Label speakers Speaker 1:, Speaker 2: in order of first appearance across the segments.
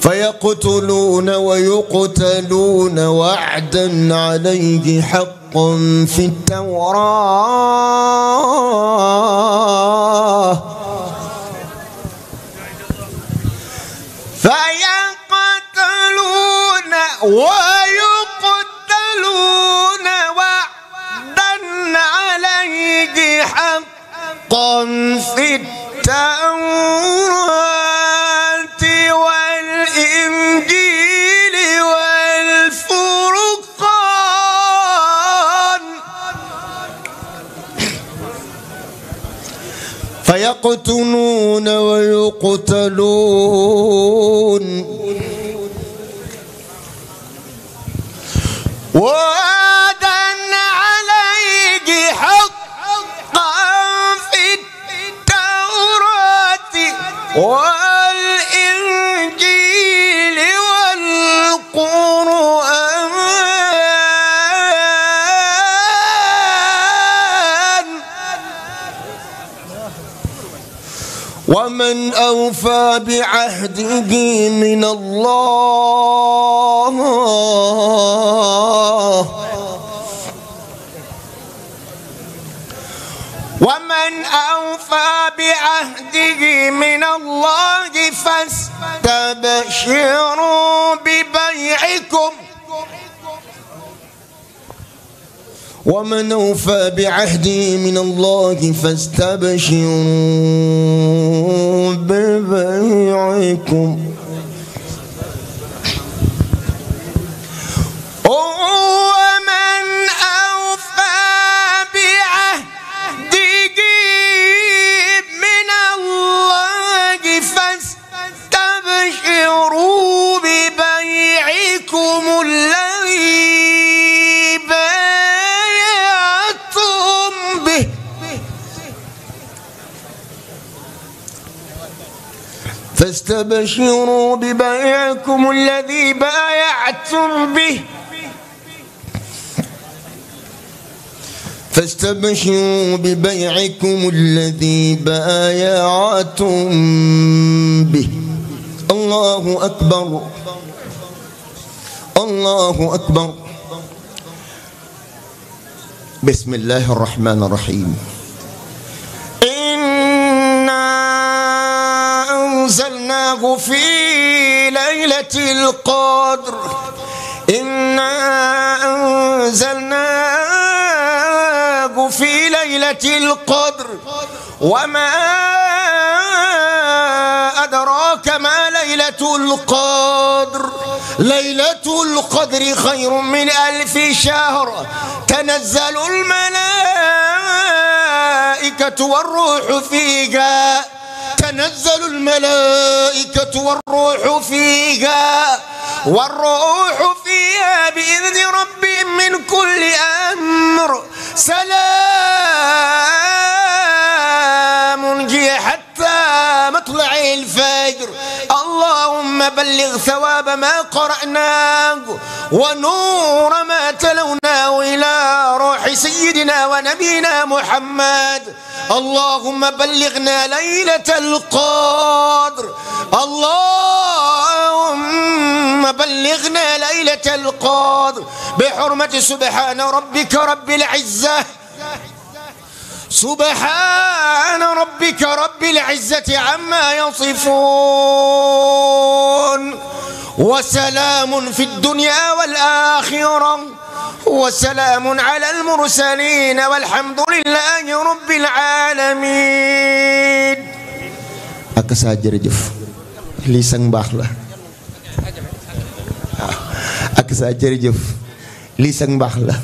Speaker 1: فيقتلون ويقتلون وعدا عليه حقا في التوراة فيقتلون ويقتلون وعدا عليه حقا في التوراة والإنجيل والفرقان فيقتلون ويقتلون وعدا عليه حقا في التوراة والإنجيل والقرآن ومن أوفى بعهده من الله ومن أوفى بعهده من الله فاستبشروا ببيعكم ومن أوفى بعهده من الله فاستبشروا ببيعكم فاستبشروا ببيعكم الذي بايعتم به فاستبشروا ببيعكم الذي بايعتم به. الله أكبر الله أكبر. بسم الله الرحمن الرحيم. أنزلناه في ليلة القدر إنا أنزلناه في ليلة القدر وما أدراك ما ليلة القدر ليلة القدر خير من 1000 شهر تنزل الملائكة والروح فيها تنزل الملائكة والروح فيها بإذن ربهم من كل أمر سلام هي حتى مطلع الفجر. اللهم بلغ ثواب ما قرأناه ونور ما تلوناه إلى روح سيدنا ونبينا محمد. اللهم بلغنا ليلة القدر اللهم بلغنا ليلة القدر بحرمة سبحان ربك رب العزة سبحان ربك رب العزة عما يصفون وسلام في الدنيا والآخرة وسلام على المرسلين والحمد لله رب العالمين. ak sa jërëjëf lii sang mbaax la ak sa jërëjëf lii sang mbaax la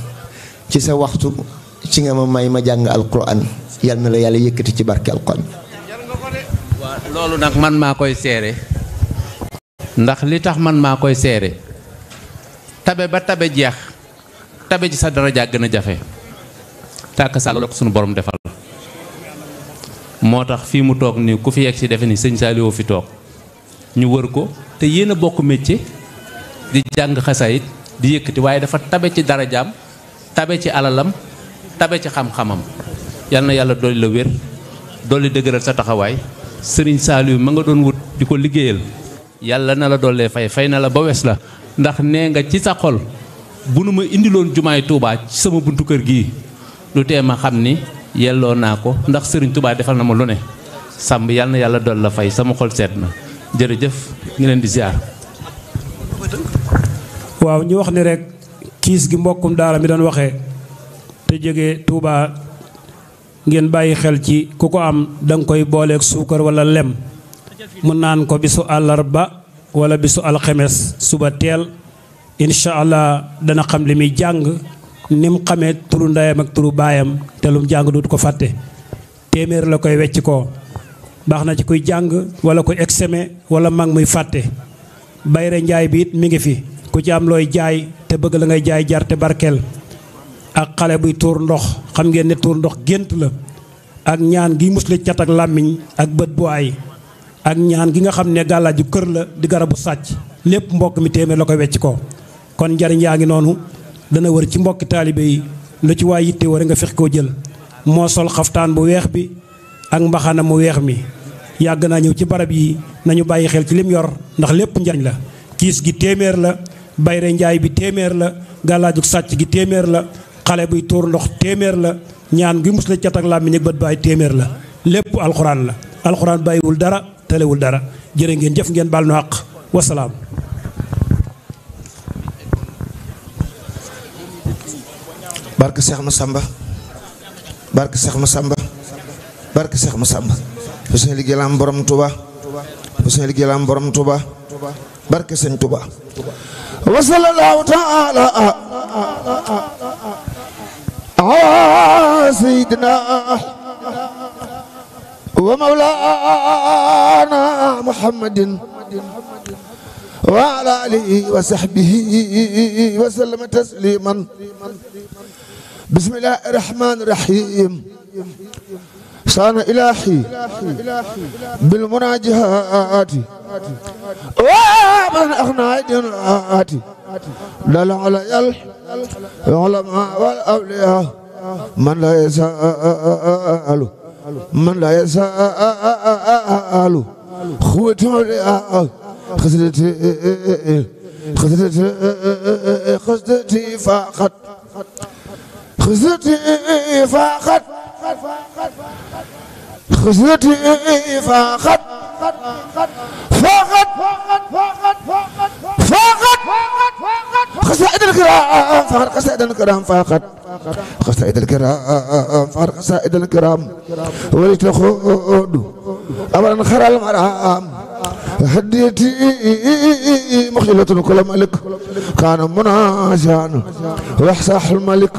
Speaker 1: ci sa waxtu ci nga ma may ma jàng alquran yal na la yàlla yëkkati ci barke alquran.
Speaker 2: waaw loolu nag man maa koy seere ndax li tax man maa koy seere tabe ba tabe jeex tabe ci sa daraja gën a jafe tàkk sa loolu sunu borom defal moo tax fii mu toog nii ku fi yegg si defe ni sëñ Saliou fi toog ñu wër ko te yéen a bokk métier di jàng xasaayit di yëkkati waaye dafa tabe ci darajaam tabe ci alalam tabe ci xam-xamam yal na yàlla dolli la wér dolli dëgëral sa taxawaay sëriñ Saliou ma nga doon wut di ko liggéeyal yàlla na la dollee fay na la ba wes la ndax nee nga ci sa xol bu nu ma indiloon jumaay Touba ci sama buntu kër gii lu tee ma xam ni yelloo naa ko ndax sëriñ Touba defal na ma lu ne sàmb yal na yàlla dolli la fay sama xol seet na jërëjëf ngi leen di ziar.
Speaker 3: waaw ñu wax ni rek kiis gi mbokkum daara mi doon waxee te jógee Touba ngeen bàyyi xel ci ku ko am danga koy booleeg suukar wala lem mu naan ko bisu àllarba wala bisu alxemes suba teel incha allah dana xam li muy jàng ni mu xamee turu ndeyam ak turu baayam te lu mu jàng dootu ko fàtte téeméer la koy wecc koo baax na ci kuy jàng wala kuy examen wala mag muy fàtte bayre njaay bi it mi ngi fi ku ci am looy jaay te bëgg la ngay jaay jar te barkeel ak xale buy tuur ndox xam ngeen ne tuur ndox gént la ak ñaan gi musli cat ak làmmiñ ak bët bu ay ak ñaan gi nga xam ne gàllaaju kër la di garabu sàcc lépp mbokk mi téeméer la koy wecc ko kon njariñ yaa ngi noonu dana wër ci mbokki taalibe yi lu ci waay yitte war nga fex koo jël moo sol xaftaan bu weex bi ak mbaxana mu weex mi yàgg naa ñëw ci barab yi nañu bàyyi xel ci lim yor ndax lépp njariñ la kiis gi téeméer la bayre njaay bi téeméer la gàllaaju sàcc gi téeméer la xale buy tuur ndox téeméer la ñaan gi mus la cat ak làmmiñ ak bët baay téeméer la lépp alxuraan la alxuraan bàyyiwul dara telewul dara jërë ngeen jëf ngeen baal nu àq wasalaam.
Speaker 1: barke Cheikh Massamba barke Cheikh Massamba barke Cheikh Massamba fa seen liggéey la am borom Touba fa seen liggéey la am borom Touba barke sëñ Touba wa sallallahu ta'ala ala sayyidina wa mawlana Muhammadin wa ala alihi wa sahbihi wa sallama tasliman bismillahir rahmanir rahim sana ilahi bil munajati wa man akhna dinati dal ala al ulama wal awliya man la yasalu man la yasalu khuwatu خزدتي فاقت خزدتي فاقت خزدتي فاقت فاقت فاقت قصائد الكرام فاقت قصائد الكرام فاقت قصائد الكرام فاقت قصائد الكرام ولتخود أولا خير المرام هديتي مخجلة كل ملك كان منازعا وإحساح الملك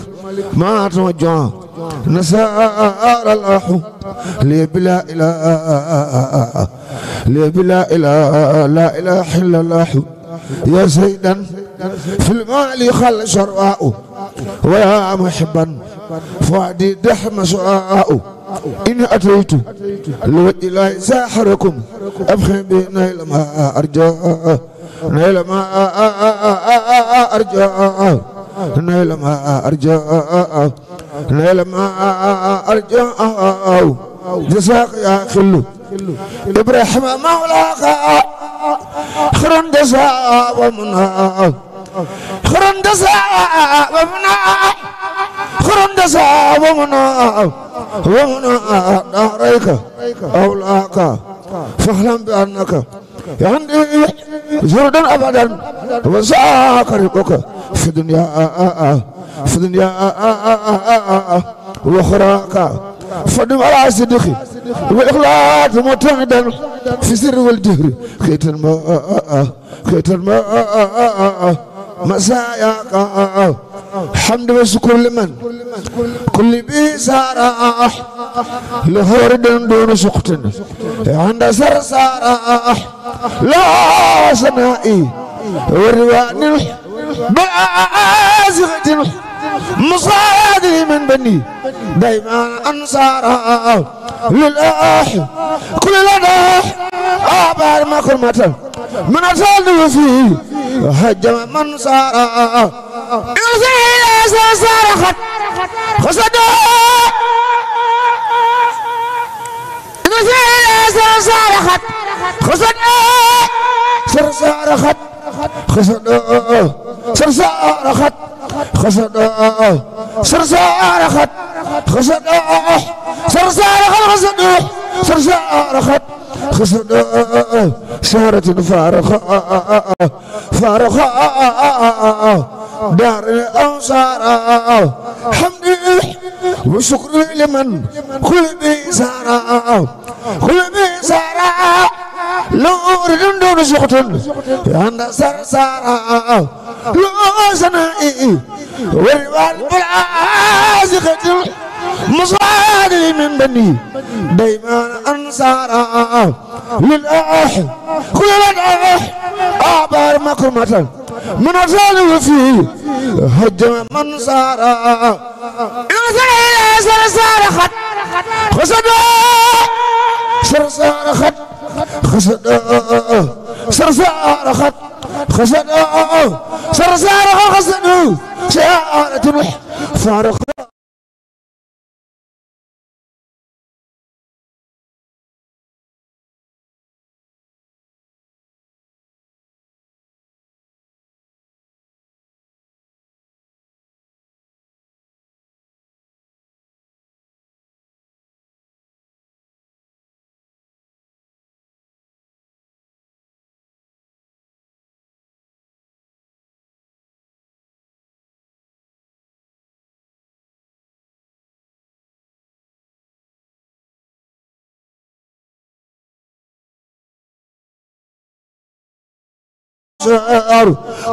Speaker 1: ما توجه نسار الأحو لي بلا إله لي بلا إله لا إله إلا الله يا سيدا في المال خل شرواء ويا محبا فؤادي دحم سواء إن أتيت لوجه الله ساحركم أبخي بنيل ما أرجع نيل ما أرجع نيل ما أرجع نيل ما أرجع جزاك يا خلو إبراهيم مولاك خرن جزاء ومنا خرن جزاء ومنا خرن جزاء ومنا ومنا داريك أولاك فاعلم بأنك عندي زردا أبدا وساكرك في الدنيا وأخراك فدم على صدقي وإخلاص متعدا في سر والجهر خيت الماء مساياك حمد وشكر لمن كل بيسارة لهور دون سقط عند سرسارة لا سنائي والروان بازغة مصادي من بني دايما أنصارا للآح كل لداح آبار ما كرمتا من أصل فيه هجم من سارا إلى سارخت خسده إلى سارخت خسده سرسارخت خسده سرسارخت خسده سرسارخت خسده سرسارخت خسده سرسارخت خسده شهرة فارخة دار الأوصار حمدي وشكر لمن كل بيسارة كل بيسارة لو أريد دون شكر عند سرسارة لو سنائي والوان بالعازقة مصادر من بني دايما أنصارا للأح كل الأح أعبار مكرمة من أفعال فيه هجم من سارا إلى سرسارخت خسده سرسارخت خسده سرسارخت خسده سرسارخت خسده شعارة فارخ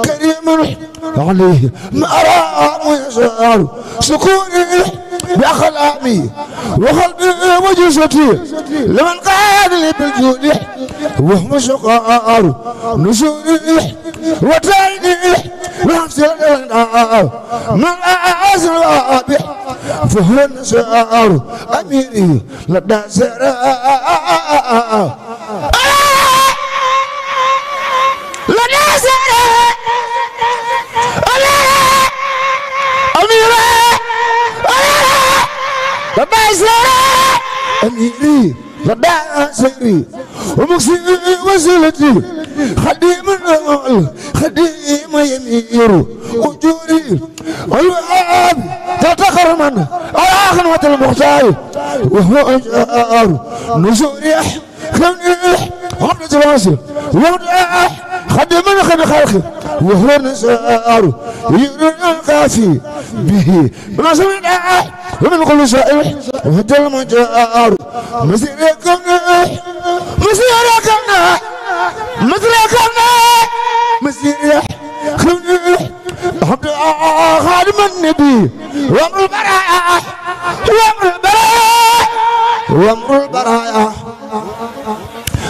Speaker 1: كريم عليه مرام ويسار سكوني بأخلاقي وقلبي وجسدي لمن قاد لي بالجود وهم شقار نشوري وتايني وحسن من أعزل وابح فهو النسار أميري لدى سراء أميري لدى سيري ومكسي وسيلتي خديم الرمال خديم يمير وجوري والوعاب تتخرمن على خنوة المختار وهو أجار نزوري خمني عبد جواسي ومدعي خدمنا خد خلقي وهو نسار يرون القافي به من سمع ومن كل شيء وهدل ما جار مسيركنا مسيركنا مسيركنا مسير خمني عبد خادم النبي وامر البرايا وامر البرايا وامر البرايا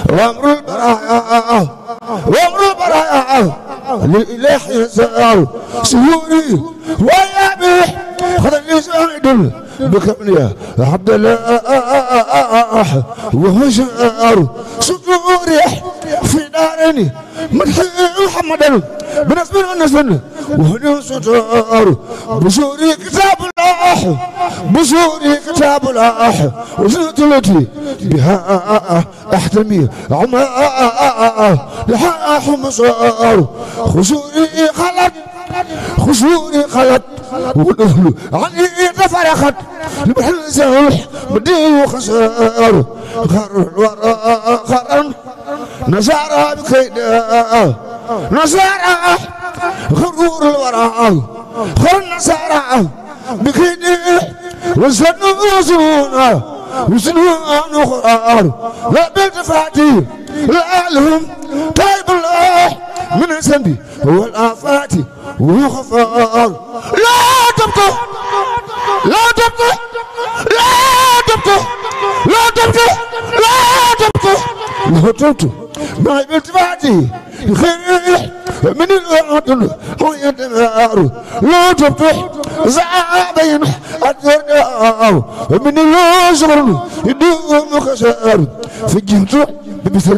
Speaker 1: وامر البرايا وامر البرايا للإله يسار سيوري ويابي خذ اللي ساعد بكمنيا عبد الله وهو شعار سطوري في دارني مدحي محمد بنسبة النسبة وهو سطور بشوري كتاب الله بشوري كتاب الله وسنتلتي بها احتمي عما لحاهم صار خشوري خلت خشوري خلت والأهل عني تفرخت المحل زوح بدي وخسار خر الوراء خرن نزارة بكيدا نزارة غرور الوراء خرن نزارة بكيدا وزنوا وزنونا وزنوا نخرار لا بالتفاتي لا لهم طيب الله من سندي هو الآفات وغفار لا تبقى لا تبقى لا تبقى لا تبقى لا تبقى لا تبقى ما بالتفاتي خير من الوطن ويدمار لا تبقى زعابين الدنيا ومن الشغل يدوم كسار في جهته ببسر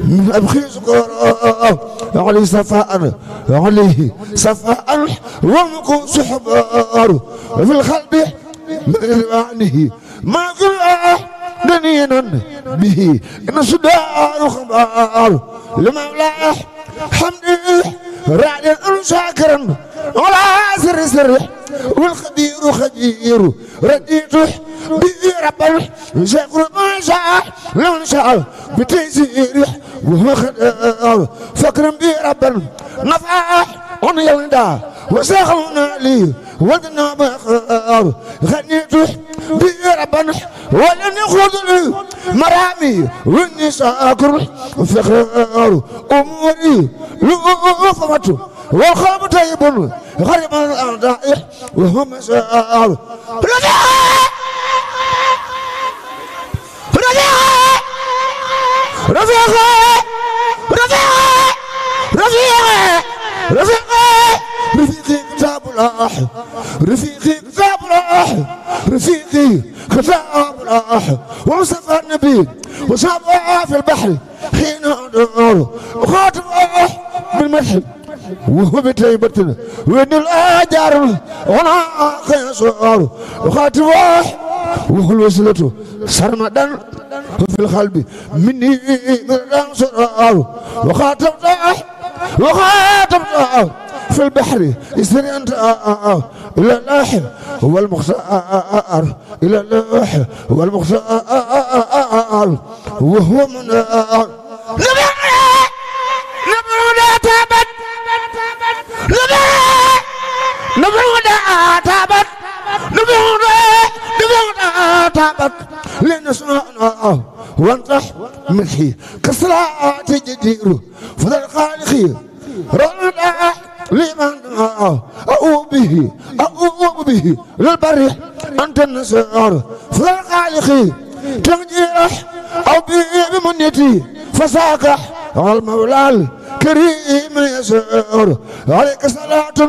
Speaker 1: من أبخي سكر عليه صفاء عليه صفاء ومكو سحبار وفي الخلب من معنه ما كل دنينا به إن صدار خبار لمولاه حمده راعي شاكرا ولا سر سر والخدير خدير رديته به ربا شكر ما شاء لو شاء بتيسير وهو خدار فكرا به ربا نفع on يلدا وسخنا لي ودنا بخار غنيته به ربا ولن يخوض لي مرامي والنساء كر فخر أموري لؤفمته والخلب طيب غريب الأعداء وهو مسار رفيقي كتاب الله رفيقي كتاب الله رفيقي كتاب الله وصف النبي وصابه في البحر حين أدور وخاطب بالمدح وهو بتيبتنا وإن الآجار وانا خيصار وخاطب وهو الوسيلة سرمدا في القلب مني مردان سرار وخاطب في البحر يسري أنت إلى اللاح هو المختار إلى اللاح هو المختار وهو من نبرنا تابت نبرنا تابت نبرنا تابت لنسمعنا وانطح ملحي كسرات جدير فذا الخالقي رمضان لمن أؤوب به للبريح أنت النسار فذا الخالقي تنجيح أو به بمنيتي فساكح على المولى الكريم يسار عليك صلاة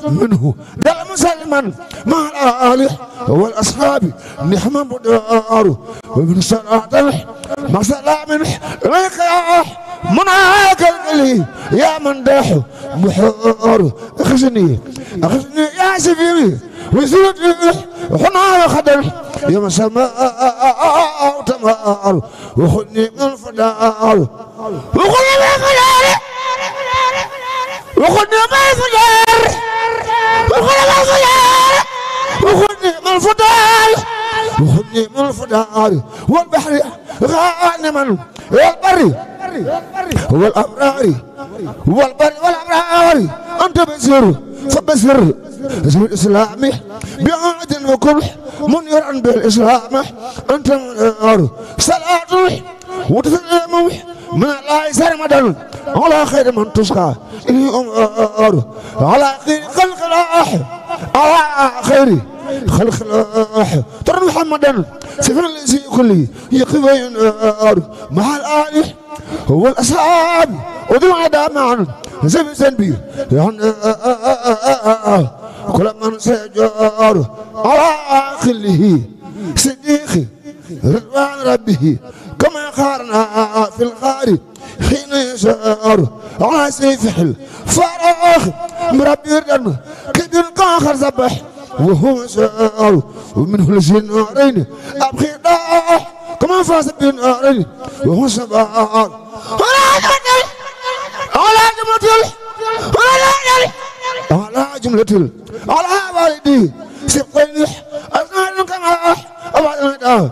Speaker 1: منه دل مسلما مع الآله والأصحاب نحن بدار ومن صلاة مع سلام إليك يا مناك القلي يا من داح محار أخذني يا سفيري وزيدي وحنا وخدر يا مسلم تمار وخذني من الفدار وخذني من الفدار وخذني من الفدار وخذني من الفدار وخذني من الفدار والبحر غانما والبر والأبرار والبر والأبرار أنت بسر فبسر اسم الإسلام بعاد وكل منيرا بالإسلام أنت منير صلاة وتسلم من الله سرمدا على خير من تسقى على خير خلق الله على خير خلق الله ترى محمدا سفر الذي كله يقبل مع الآله هو الأصحاب وذو عدا معا زي سنبي كل من سيجار على خله صديقي رضوان ربه كما خارنا في الغار حين يسار على سيف الفراغ مربي الدم كبير كاخر زبح وهو سار ومنه الجنارين أبخي ضاح كما فاز بالنارين وهو سبار على جملة على والدي سبقني أثناء كما أبعد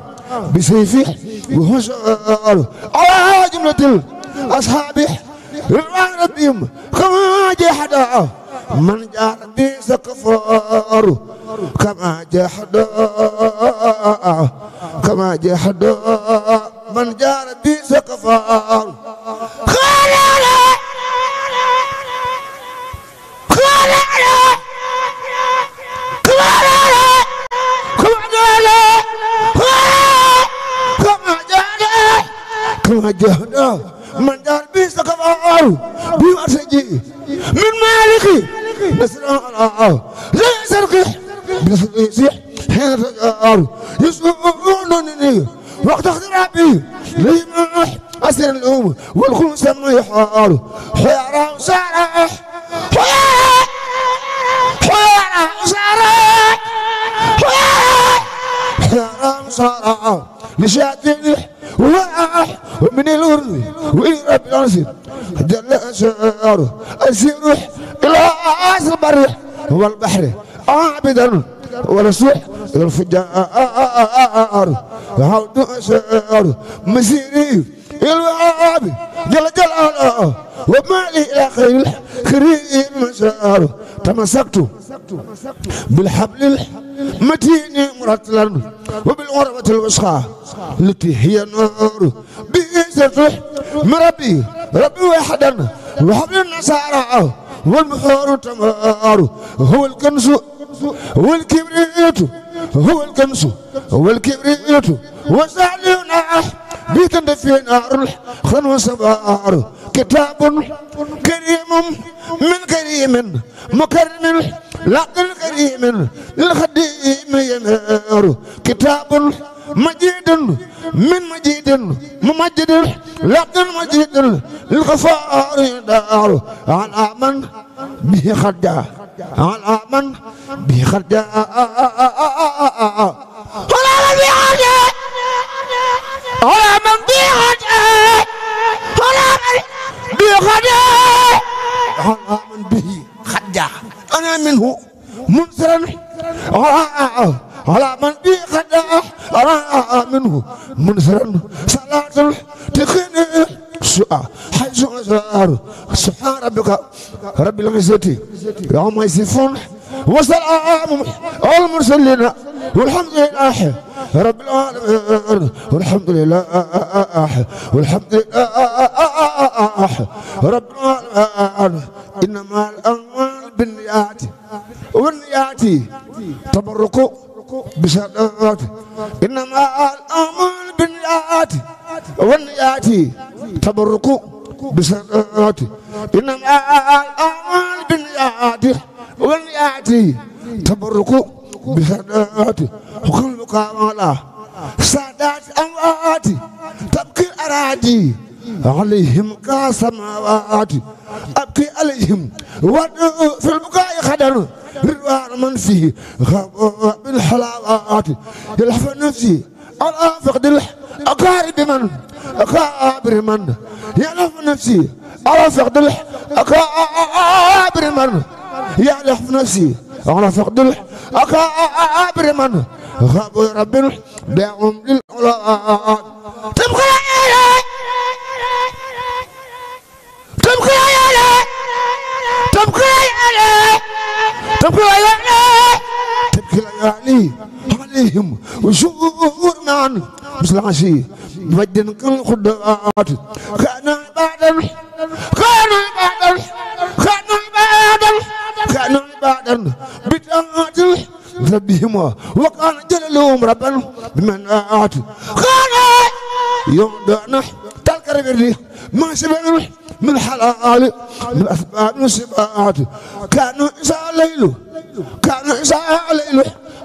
Speaker 1: بسيفه وهو سار على جملة أصحابه رضوان ربهم كما جحد من جاء بسكفار كما جحد من جاء بسكفار كما جهد من دار بيستكفار بمرسجي من مالكي نسر الله لا يسرقه بسيح حين تجار يسوونني وقت اخترابي ليمح أسر الأم والكل سمي حار حيارة وسارح حيارة وسارح حيارة وسارح لشاتين وراح ومن الأرض وإلى رب الأنصر جل أسار أسير إلى البر والبحر عابدا ورسوح إلى الفجار عود أسار مسيري إلى الوهاب جل جلاله وما لي إلى خير خير مسار تمسكت بالحبل المتين مرتلا وبالعروة الوسخى التي هي نور بإذن مربي ربي وحدا وحبل النصارى والمحور تمار هو الكنز والكبريت هو الكنز والكبريت وسعلنا بيتن في نار خلو سبار كتاب كريم من كريم مكرم لقن كريم للخديم يمار كتاب مجيد من مجيد ممجد لقن مجيد للغفار يدار على من به خدع على من به خدع على من به خدع على من به خدع أنا منه منصرا على من به خدع أنا منه منصرا صلاة تخني سؤال حيث أزار سبحان ربك رب العزة يوم يصفون وسلام على المرسلين والحمد لله رب العالمين والحمد لله والحمد لله رب العالمين إنما الأعمال بالنيات والنيات تبرك بصدقات إنما الأعمال بالنيات والنيات تبرك بصدقات إنما الأعمال بالنيات والنيات تبرك بصدقات وقلبك على سادات أموات تبكي الأراضي عليهم كالسماوات أبكي عليهم وادعو في البكاء خدر رضوان من فيه خاب بالحلاوات يلهف نفسي على فقد الأقارب من أكابر من يلهف نفسي على فقد الأكابر من يلهف نفسي على فقد الأكابر من خاب رب بيعهم للعلاء تبقى تبكي ليالي عليهم وشهور معا مثل عشي بدن كل خدات كانوا عبادا بطاعة ربهم وكان جللهم ربا بمن آت كانوا يودعنا تلك البر ما سبعوا من حلال من أسباب السبات كانوا إساء الليل كانوا إساء الليل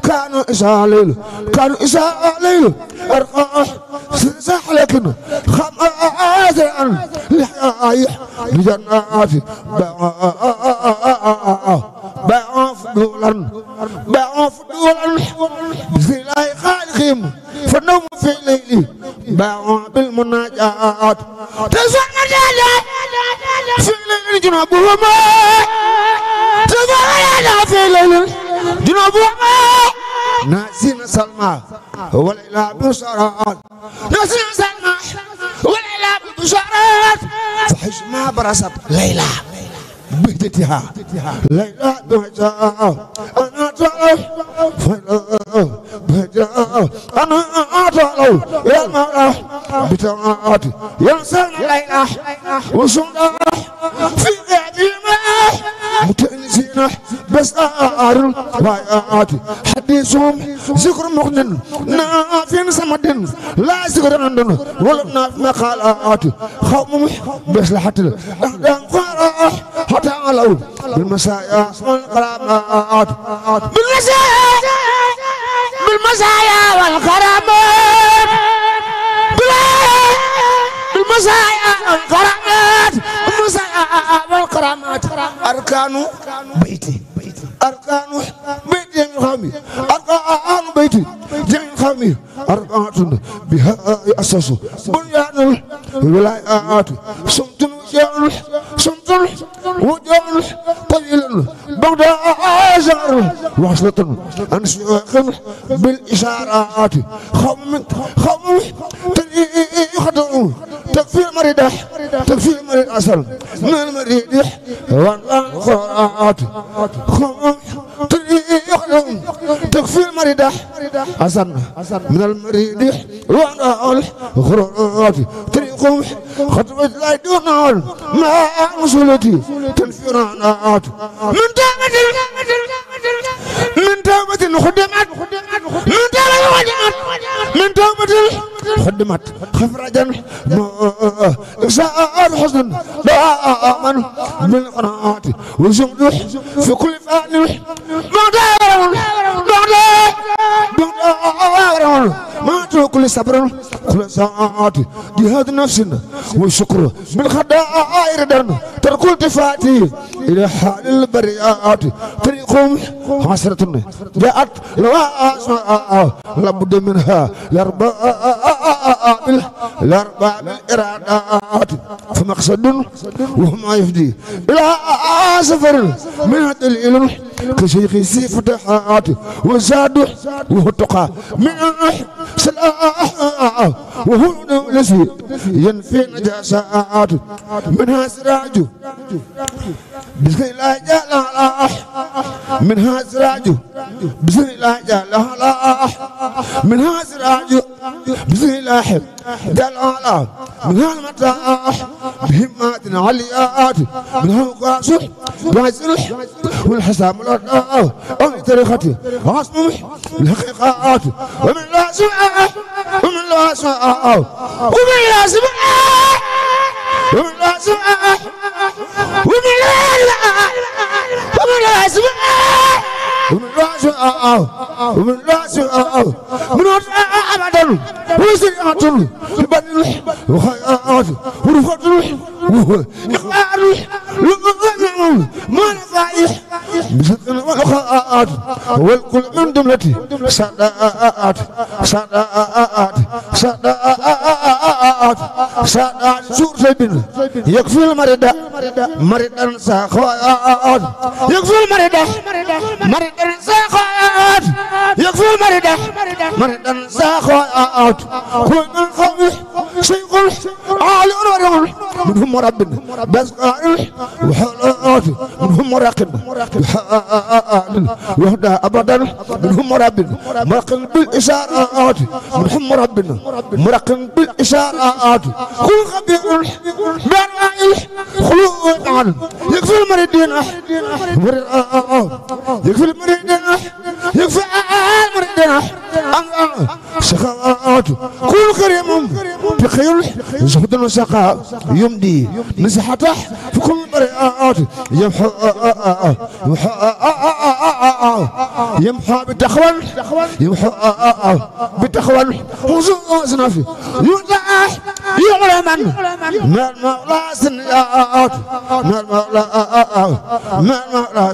Speaker 1: كانوا إساء الليل كانوا إساء الليل أرقاح سنساح لكن خمازا لحيايح بجنات باعوا فدولا بزلاء خالقهم فالنوم في الليل باعوا بالمناجات تزعنا في الليل جنوبهما تزعنا في الليل جنوبهما ناسين سلمى وليلى بشارات ناسين سلمى وليلى بشارات فحش ما برست ليلى بهجتها ليلى بهجتها أنا تعرف بهجتها أنا أعطى يا المرأة بتاعتي ينسان ليلى وصنع في قديمة متنسين بس أعرف بايعاتي حديثهم ذكر مغنن نافين سمدن لا ذكر عندنا ولا ناف مقالات خوم بس لحتى الأقدام فرح حتى علو بالمسايا والقرامات بالمسايا بالمزايا والكرامات بالمزايا والكرامات المزايا والكرامات أركان بيتي أركان بيتي الخامي أركان بيتي الخامي أركان بها أساس بنيان الولايات صمت وجان طويل بعد أزار وصلة أنساق بالإشارات خم يخدم تكفي المريض تكفي المريض أصل من المريض والأخرات خم يخدم تكفي المريض أصل من المريض والأخرات طريقهم خطوة لا دون ما مسؤولتي تنفرانات من توبة خدمت من توبة خدمت خفرجا إكسار حسن لا آمن بالقناعات وزمدح في كل فان ما كل صبر كل ساعات جهاد نفسنا والشكر بالخدائر دم ترك التفاتي إلى حال البريات طريقهم حسرة جاءت لا أسماء لابد منها الأرباب بالإرادات فمقصد وهم يفدي إلى سفر من الدليل كشيخ فتحات وزاد وهو التقى من سلاح وهو الذي ينفي نجاسات منها سراج بسم الله جلاله منها سراج بسم الله جلاله منها سراج بسم الله جلاله منها المتاح بهمات عليات منها قاسح وعزلح والحسام الأرض أو طريقته عاصمه الحقيقات ومن لا سمع ومن لا سمع ومن لا سمع ومن لا سمع ومن لا سمع ومن لا سمع ومن لا سمع من أبدا وسيئات بدل وخيرات ورفض وهو إخبار ما نفعيه بسكن والخاءات والكل من جملتي صداءات سور سيدنا يكفي المريض مريض ساخوات يكفي المريض ساخوات يكفي المريض ساخوات كل من خوف شيء عالي ورون منهم ربنا بس وحالات منهم مراقب وحدا أبدا منهم ربنا مراقب بالإشارات منهم ربنا مراقب بالإشارات كل خبير بأنواع خلوق عنه يكفي المريدين يكفي المريدين يكفي المريدين سخاءات كل كريم بخير زهد وسخاء يمدي مسحته في كل مريات يمحى بالتخوان يمحى بالتخوان وزوز نفي يرتاح يعلم ما المولى سنيات ما المولى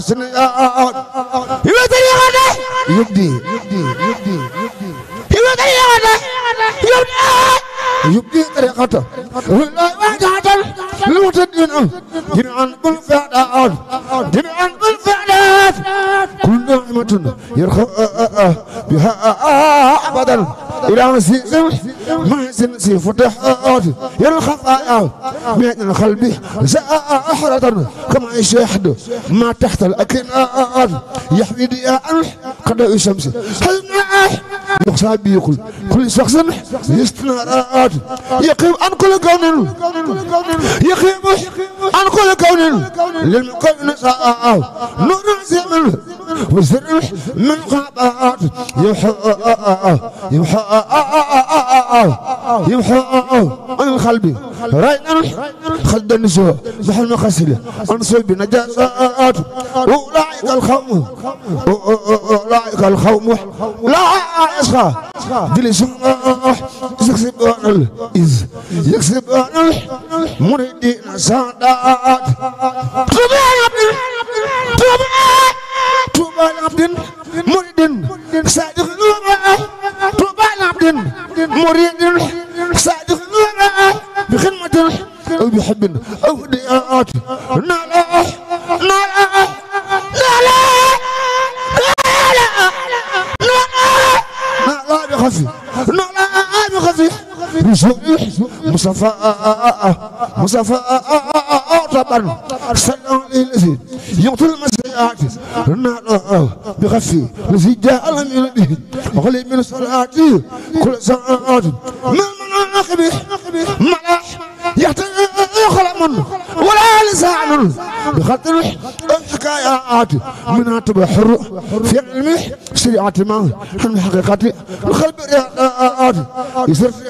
Speaker 1: سنيات يبدي يبدي طريقته والله وجهته للمتدين جميعا بالفعلات جميعا بالفعلات كل نعمة يرخى بها أبدا إلى ما سنسي فتحات يرخى من القلب زاحرة كما يشاهد ما تحت الأكنات يحوي دياء قد الشمس يخشى بيقول كل شخص يستنارات يقيم عن كل كون يقيم عن كل كون للمقيم ساء نور زمن وزر من غابات يمحى عن القلب راينا خلد النسوء بحل مقاسله انصب بنجاسات اولئك القوم لا أسخى دل سماح يكسبون يكسبون المريدين سادات طوبى لعبد مريد صادق طوبى لعبد مريد صادق بخدمة أو بحب أو هديات نالا بخفي بخفي مصطفى طبعا سلام الذي يقتل المسيئات نالا بخفي الذي جاء لم يلده وغلي من صلاتي كل ساعات من مناقبه ملاح يحتاج خلق ولا لسان بخاطر الحكايات منها تبحر في علمه شريعة ما عن حقيقة القلب رياضات يصير في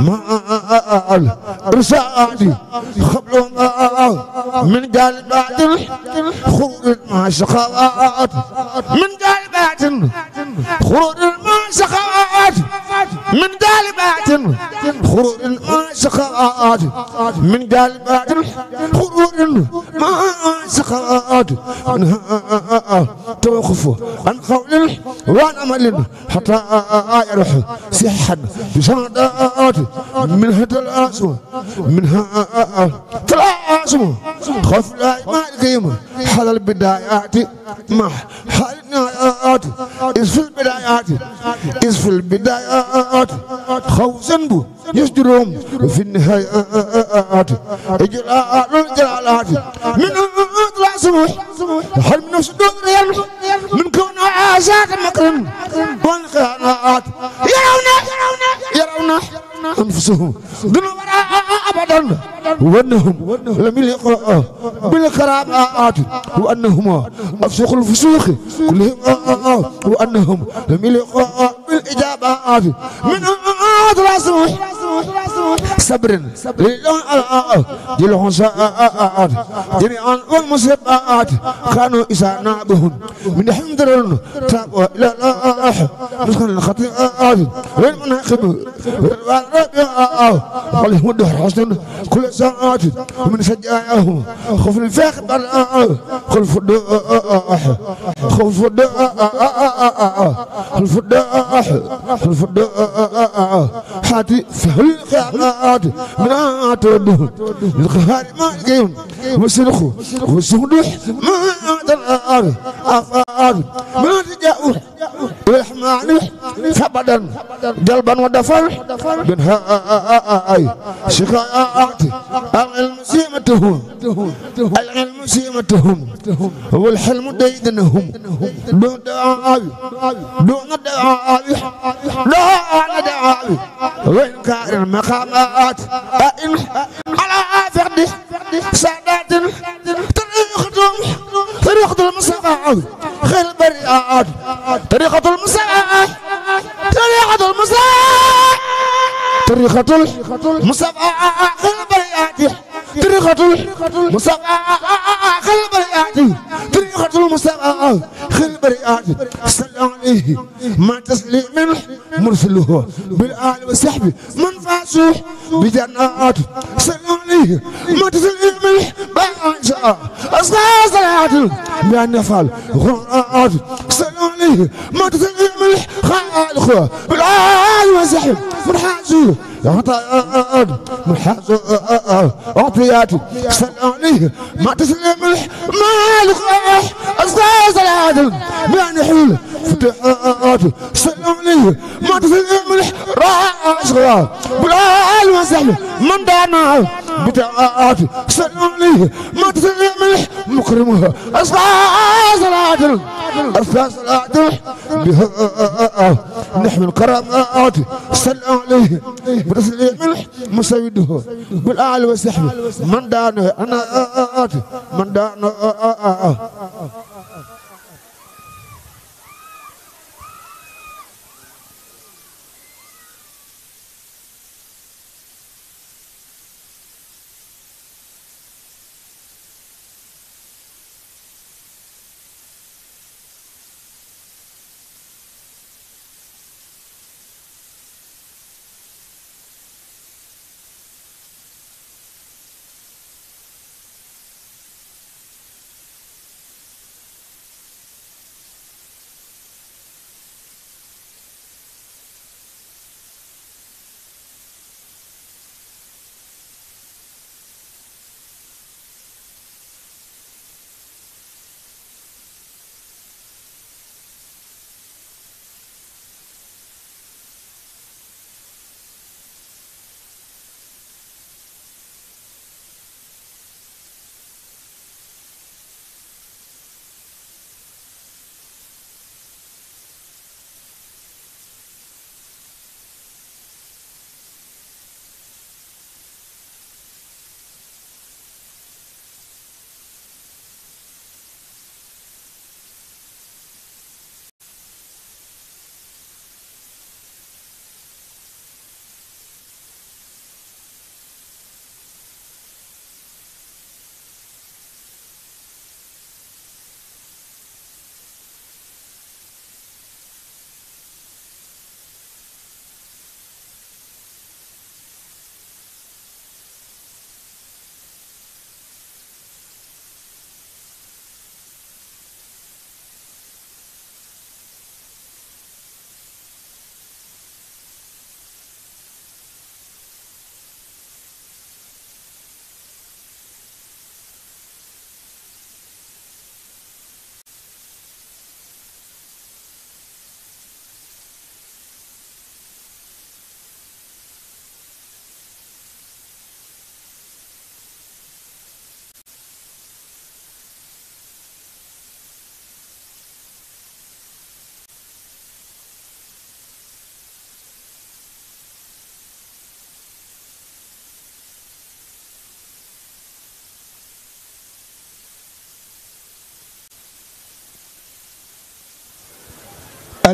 Speaker 1: ما رسالتي قبل من قلبات خروج ما شقاوات من قلبات خروج ما شقاوات من قلبات خروج ما شقاوات من قلبات خروج ما شقاوات توقفوا عن قول وعن عمل حتى يروح سيحا بشهادات من هذا الاسم منها تلاسم خوف لا يقيم حال البدايات مع حال النهايات إذ في البدايات خوف ذنب يصدرهم في النهايات إجلال الجلالات من تلاسم حل من صدور من كون عاشات مكرم والخيانات يرون أنفسهم دون وراء أبدا وأنهم لم يلقوا بالكرامات وأنهم أفسق الفسوق كلهم وأنهم لم يلقوا بالإجابات من أدرسوا صبر جلهم ساءات جميعا والمصيبات كانوا إسانابهم من حمد تابوا إلى الله مسكن الخطيئات والمناقب والربيع عليهم الدهر حسن كل ساعات ومن شجاعهم خوف الفاق خوف الداح خوف الداح خوف الداح خوف الداح حاتي في القيامات من عاتوده القهار ما يقيم وسرخوا وسهدوح ما عاد أفاد ما تجاؤه والحمان فبدا قلبا ودفن بنها شقاءات العلم سيمتهم والحلم ديدنهم دون دعاوي دعاوي وإن كان المقامات أئن على فقده سادات طريقة المصطفى خير البريئات طريقة المصطفى خير البريئات طريقة المصطفى خير البريئات طريقة المصطفى خير البريئات صلى عليه ما تسليم مرسله بالآل والصحب من فاسوح بجنات صلى عليه ما تسليم بأنشاء أصغى صلاة بأن نفعل غرات صلى عليه ما تسليم خالق بالآل والصحب من حاسوه عطاء من حاسوه عطيات صلى عليه ما تسليم مالك أصغى صلاة بأن يحل فتحات صلى عليه ما تسليم راشغا بالآل والصحب من دانا بتاعات صلى عليه ما تسليم مكرمها أصغى صلاة بها نحمل كرامات صلى عليه بتسليم مسيده بالآل والصحب من دانا أنا من دانا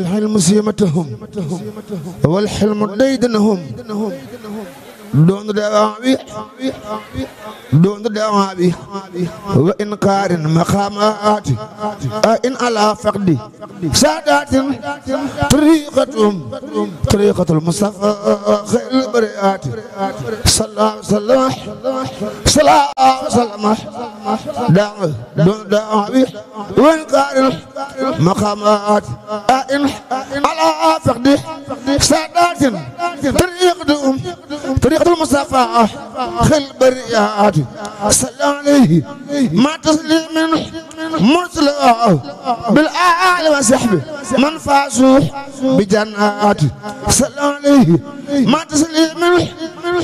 Speaker 1: الحلم سيمتهم والحلم ديدنهم دون دعوي وإنكار مقامات إن على فقدي سادات طريقة المصطفى خير البريات صلى الله وسلم دون دعوي وإنكار مقامات إن على فقدي سادات طريقة المصطفى خير البريات صلى عليه ما تسليم مرسل بالآل وصحبه من فازوا بجنات صلى عليه ما تسليم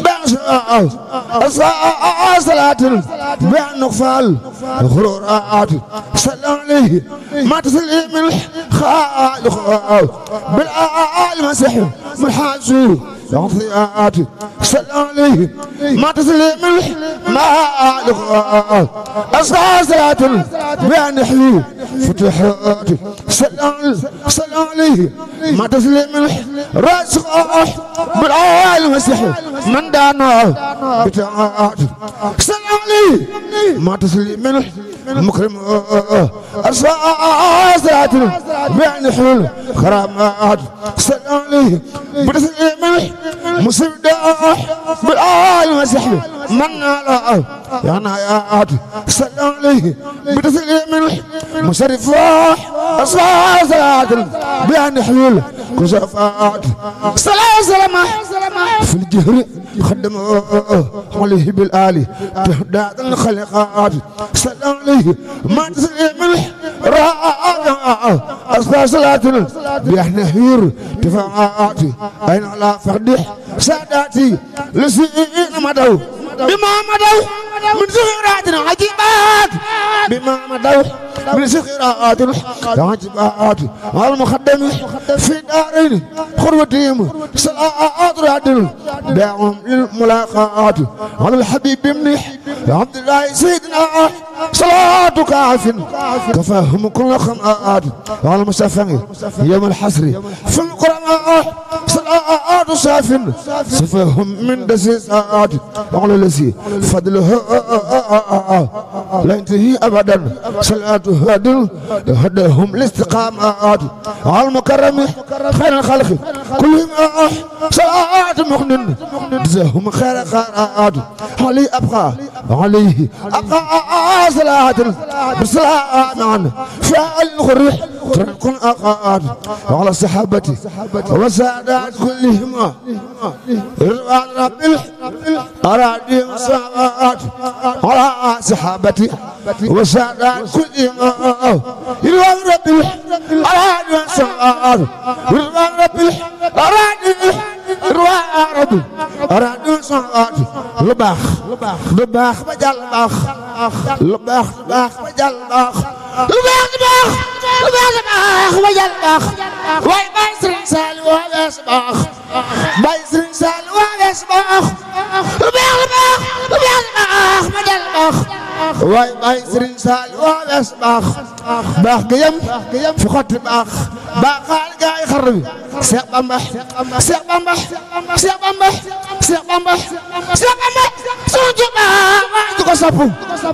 Speaker 1: بأساء صلاة بأن نغفال غرورات صلى عليه ما تسليم خالق بالآل وصحبه من حازوا عطيات صلى عليه ما تسلم مالك أساسات بأن يحيي فتحات صلى عليه ما تسلم رأس بالعالم مسيح من دانا بتاعات صلى عليه ما تسلم مكرم أساسات بأن يحيي كرامات صلى عليه ما تسلم مسلم بالآل وسحبه من لا يعنايات صلى عليه بتسليم مشرف أصلاة بأن حلول كشفات صلى سلام في الجهر خدم عليه بالآل تهداد الخلقات صلى عليه ما تسليم راء أصلاة بأن حلول تفاعات أين على فقده ساداتي لسئين مدو بما مدو من سخيرات عجيبات بما مدو من سخيرات عجيبات والمخدم في دارين خروتهم صلاة رادل دعهم للملاقات على الحبيب بن عبد الله سيدنا صلاة كاف كفاهم كل خمآت على المسافر يوم الحسر في القرآن صلاة صاف صفهم من دسيسات على الذي فضله لا ينتهي أبدا صلاة هدهم الاستقامات على المكرم خير الخلق كلهم صلاة مخنن جزاهم خير خيرات عليه أبقى عليه أبقى صلاة بصلاة معنا فعل الخريح تركن أقاد على صحابتي وسادات كلهم رضوان رب الأراضي والسماوات على صحابتي وسادات كلهم رضوان رب الأراضي والسماوات رضوان رب الأراضي رضوان رب الأراضي والسماوات لباخ بجال باخ لباخ بجال باخ بجال باخ واي باي سرين سال وابس باخ باي سرين سال وابس باخ لباخ بجال باخ واي باي سرين سال وابس باخ باخ قيم في خط باخ باخال جاي خربي سيق بامبا سيق بامبا سيق بامبا سيق بامبا سيق بامبا سونجو باخ واجو ko sapu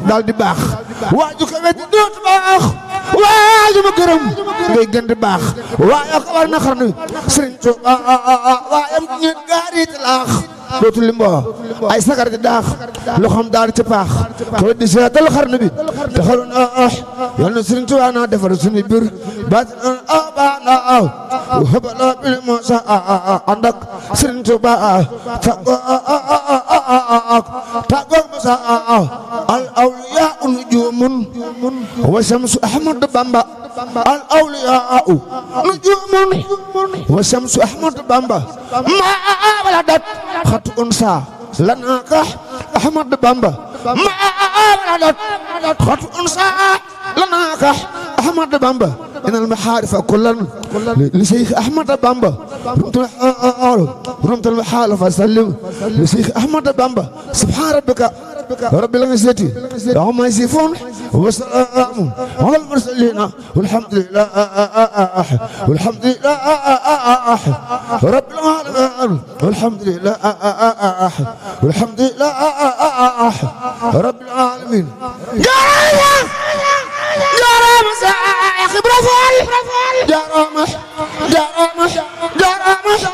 Speaker 1: dal di baax waaju ko wet doot baax waaju ma gërëm ngay gën di baax waaye ko war na xarnu Sëriñ Tuuba waaye am ñu gaari ti laax dootul limbo ay sagar di daax loo xam daal ci paax ko di seetal xarnu bi te xaloon yal na Sëriñ Tuuba na defar suñu bir baat abana habala bil musa andak Sëriñ Tuuba tago musa al awliya nujumun wa shamsu ahmad bamba al awliya nujumun wa shamsu ahmad bamba ma waladat khat unsa lanaka ahmad bamba ma waladat khat unsa lanaka ahmad bamba إن المحارف كلا لشيخ أحمد بامبا رمت المحارف فسلم لشيخ أحمد بامبا سبحان ربك رب العزة عما يصفون وسلام على المرسلين والحمد لله والحمد لله رب العالمين والحمد لله والحمد لله رب العالمين يا رب يا خبر فال يا رب يا رب يا رب يا رب يا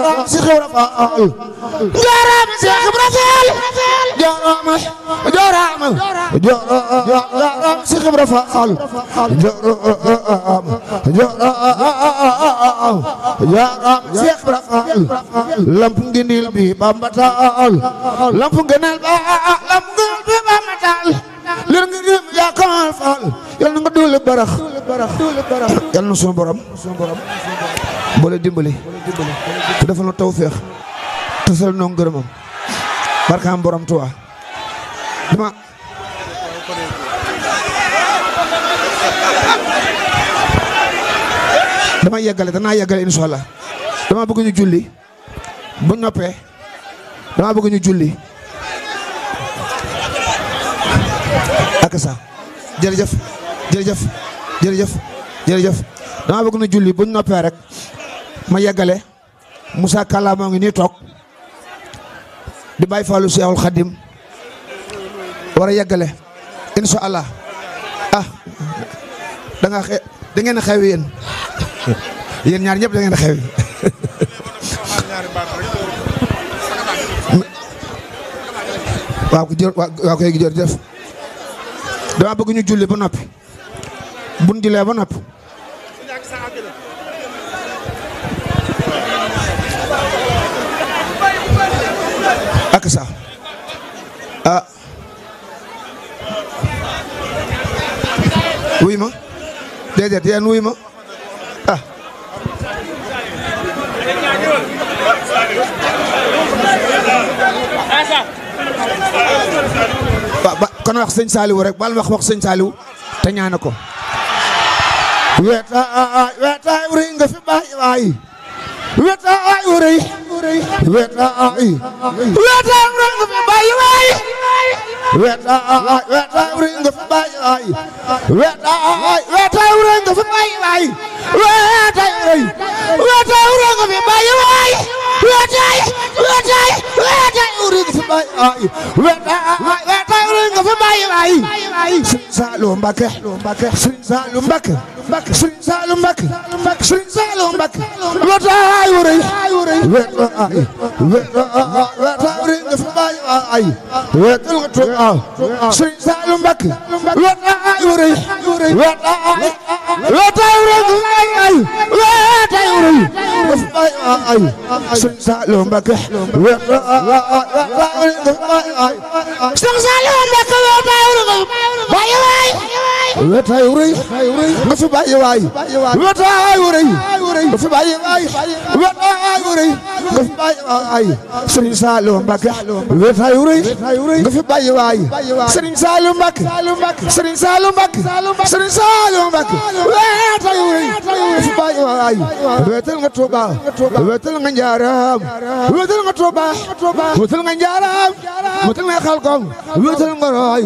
Speaker 1: رب خبر فال يا رب خبر فال يا رب يا رب يا رب خبر فال يا رب خبر فال lampung gendil bi bambatal lampung genel ba lampung bi bambatal lir nga dem ya kamal fal yal na nga dole barax yal na sunu borom boole dimbali ku defal na tawfeex tasal no ngërëmam barkaam borom Tuubaa dama yeggale danaa yeggale inshallah dama bëgg ñu julli bu noppee dama bëgg ñu julli ak sa jërëjëf jërëjëf jërëjëf jërëjëf dama bëgg ñu julli bu noppee rek ma yeggale Moussa Kalla moo ngi nii toog di bàyyi Fallou Cheikhul Khadim war a yeggale insha allah da ngeen a xewi yéen ñaar ñëpp da ngeen a xewi waaw koy jërëjëf dama bëgg ñu julli ba noppi buñ jullee ba noppi ak sa wuy ma déedéet yéen wuy ma kon wax sëñ Saliou rek bal wax sëñ Saliou te ñaana ko wetaay wuri nga fi bàyyi waay wetaay wuri wetaay wuri nga fi bàyyi waay wetaay wuri nga fi bàyyi waay wetaay wuri nga fi bàyyi waay wetaay wuri nga fi bàyyi waay wetaay wuri nga fi bàyyi waay wetaay wuri nga fi bàyyi waay Sëriñ Saliou Mbacké Sëriñ Saliou Mbacké Sëriñ Saliou Mbacké Sëriñ Saliou Mbacké wetaay wuri wetaay wuri nga fi bàyyi waay wetal nga Tuubaa Sëriñ Saliou Mbacké wetaay wuri wetaay wuri nga fi bàyyi waay wetaay wuri nga fi bàyyi waay Sëriñ Saliou Mbacké wetaay wuri nga fi bàyyi waay Sëriñ Saliou Mbacké wetaay wuri nga fi bàyyi waay wetaay wuri nga fi bàyyi waay wetaay wuri nga fi bàyyi waay wetaay wuri nga fi bàyyi waay Sëriñ Saliou Mbacké wetaay wuri nga fi bàyyi waay Sëriñ Saliou Mbacké Sëriñ Saliou Mbacké Sëriñ Saliou Mbacké wetaay wuri nga fi bàyyi waay wetal nga Tuubaa wetal nga Njaaram wetal nga Tuubaa wetal nga Njaaram wetal nga Xelkom wetal nga Roy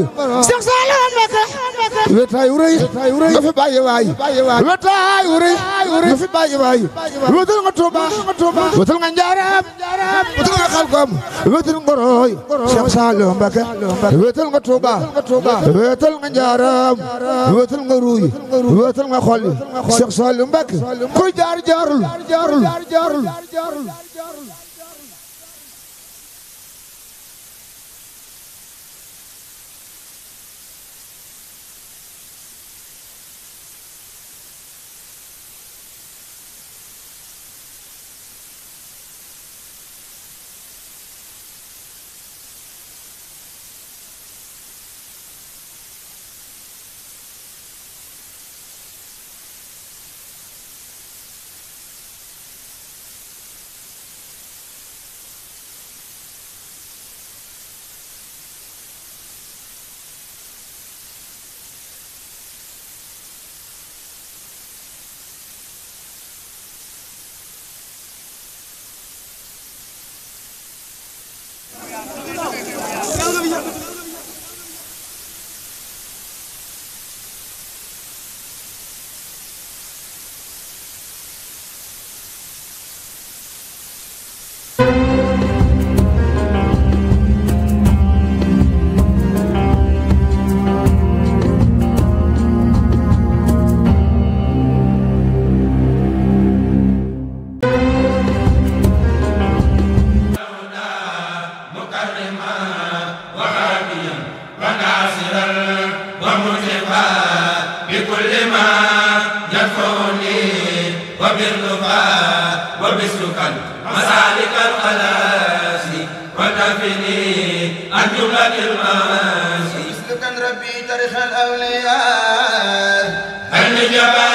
Speaker 1: Sëriñ Saliou Mbacké wetaay wuri nga fi bàyyi waay wetaay wuri nga fi bàyyi waay wetal nga Tuubaa wetal nga Njaaram wetal nga Xelkom wetal nga Roy Sëriñ Saliou Mbacké wetal nga Tuubaa wetal nga Njaaram wetal nga Ruuy wetal nga Xolli Sëriñ Saliou Mbacké kuy jaar jaarul
Speaker 4: بكل ما يدفعني وبالرفاق وبسلك مسالك الخلاص وكفني عن جملة المعاصي.
Speaker 1: سلكا ربي تاريخ الأولياء
Speaker 4: الجبال